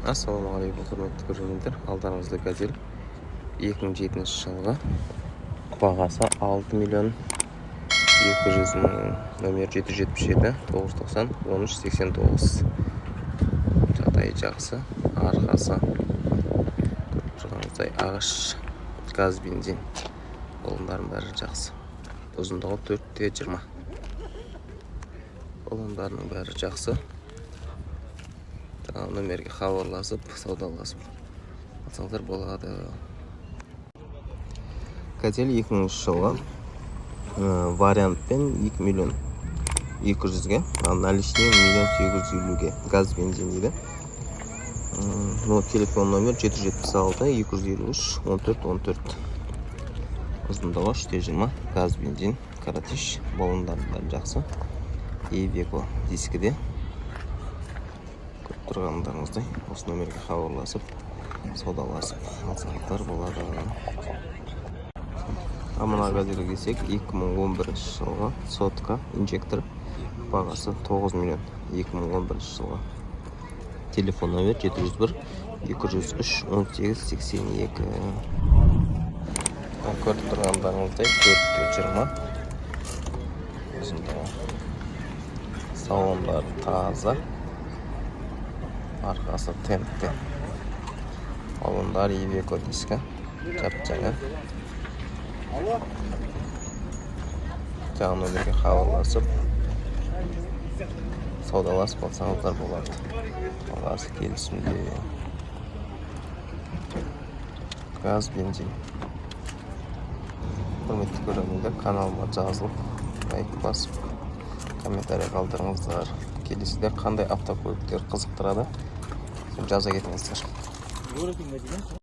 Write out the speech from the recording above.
Ассалаумағалейкум, құрметті көрермендер! Алдарыңызда «Газель» 2007 жылғы, бағасы 6 миллион 200 мың, номер 777 990 13 89. Жағдайы жақсы, арқасы көріп тұрғаныңыздай ағаш, газ, бензин, баллондарының бәрі жақсы. Ұзындығы 4 те 20, баллондарының бәрі жақсы. Жаңағы номерге хабарласып, саудаласып алсаңыздар болады. «Газель» 2000 жылғы, вариантпен 2 миллион 200-ге, ал наличный миллион 850-ге, газ, бензин дейді. Ну, телефон номер 776 253 14 14. Ұзындығы 3 те 20, газ, бензин, коротыш, баллондарының бәрі жақсы. Ивеко дискіде. Көріп тұрғандарыңыздай, осы номерге хабарласып, саудаласып алсаңыздар болады. Ал мына «Газельге» келсек, 2011 жылғы, сотка, инжектор, бағасы 9 миллион, 2011 жылғы. Телефон номер 701 203 18 82. Көріп тұрғандарыңыздай, 4 те 20 ұзындығы, салондары таза, арқасы тентте, баллондары Ивеко дискі, жап жаңа. Жаңа номерге хабарласып, саудаласып алсаңыздар болады, бағасы келісімде, газ, бензин. Құрметті көрермендер, каналыма жазылып, лайк басып, комментарий қалдырыңыздар. Келесіде қандай автокөліктер қызықтырады, жаза кетіңіздер.